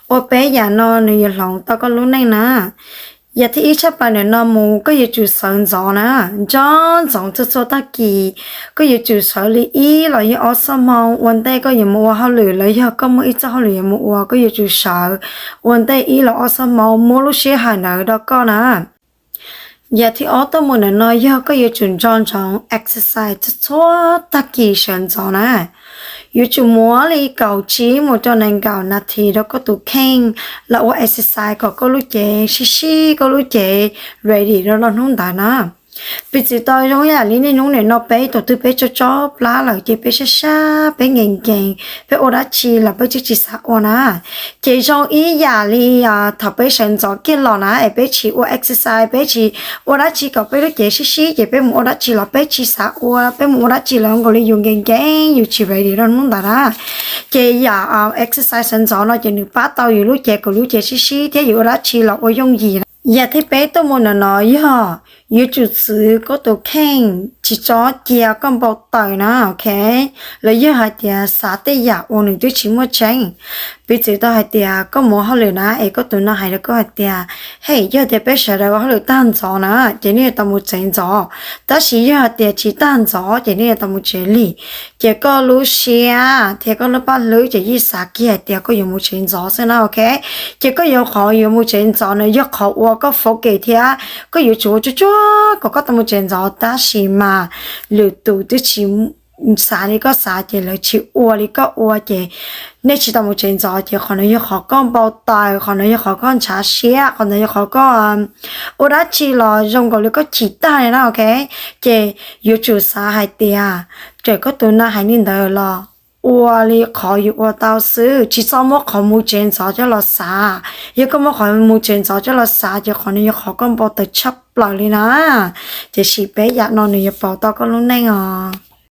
Ua peb yam no nws yuav hloov tau koj lub neej na. Yam thib ib tshaj plaws ntawm no mus koj yuav tsum sawv ntxov na, nco ntsoov txhua txhua tag kis. Koj yuav tsum sawv li ib los yog ob xuab moos ua ntej koj yuav mus ua hauj lwm los yog koj muaj ib txoj hauj lwm yuav mus ua, koj yuav tsum sawv ua ntej ib los ob xuab moos, muab lub sij hawm ntawd rau koj na. Yam thib ob tuaj mus ntawm no yog koj yuav tsum nco ntsoov exercise txhua txhua tag kis sawv ntxov na. Yuav tsum muab li kaum tsib mus rau nees nkaum nas this rau koj tus kheej los ua exercise kom koj lub cev sib sib, koj lub cev ready rau hnub ntawd na. Piv txwv tau zoo yam li niaj hnub nim no peb tus twg peb tso tsob plab lawm ces peb sab sab, peb nkees nkees, peb ua dab tsi los peb twb tsis xav ua na. Ces zoo ib yam li thaum peb sawv ntxov kiag los na es peb tsis ua exercise, peb tsis ua dab tsi kom peb lub cev sib sib ces peb mus ua dab tsi los peb tsis xav ua, peb mus ua dab tsi los nkaus li yus nkees nkees yus tsis ready rau hnub ntawd na. Ces yam exercise sawv ntxov no ces nws pab tau yus lub cev kom lub cev sib sib thiab yus ua dab tsi los ua yooj yim na. Yam thib peb tuaj mus ntawm no yog yuav tsum txwv koj tus kheej tsis tso cia koj npau taws na, ok. Los yog hais tias xav tej yam uas nws twb tsis muaj tseeb. Piv txwv tau hais tias koj mus hauj lwm na es koj tus no hais rau koj hais tias, hej, yog tias peb sawv daws ua hauj lwm tag ntxov na ces nej yuav tau mus tsev ntxov, tab sis yog hais tias tsis tag ntxov ces nej yuav tau mus tsev lig. Ces koj lub siab thiab koj lub paj hlwb ces yeej xav kiag hais tias koj yuav mus tsev ntxov xwb na, ok. Ces koj yuav qhov yuav mus tsev ntxov na yog qhov uas koj focus thiab koj yuav tsum ua tsuag tsuag kom koj tau mus tsev ntxov, tab sis mas lwm tus twb tsis xav li koj xav ces lawv tsis ua li koj ua ces nej tsis tau mus tsev ntxov ces qhov no yog qhov koj npau taws, qhov no yog qhov koj ntshav siab, qhov no yog qhov koj ua dab tsi los zoo nkaus li koj chim tag li na, ok. Ces yuav tsum xav hais tias txawm koj tus no hais li ntawd los ua li qhov yus ua tau xwb, tsis txhob muab qhov mus tsev ntxov coj los xav. Yog koj muab qhov mus tsev ntxov coj los xav ces qhov no yog qhov koj npau taws tshaj plaws li na. Tiam sis peb yam no nws yuav pauv tau koj lub neej os.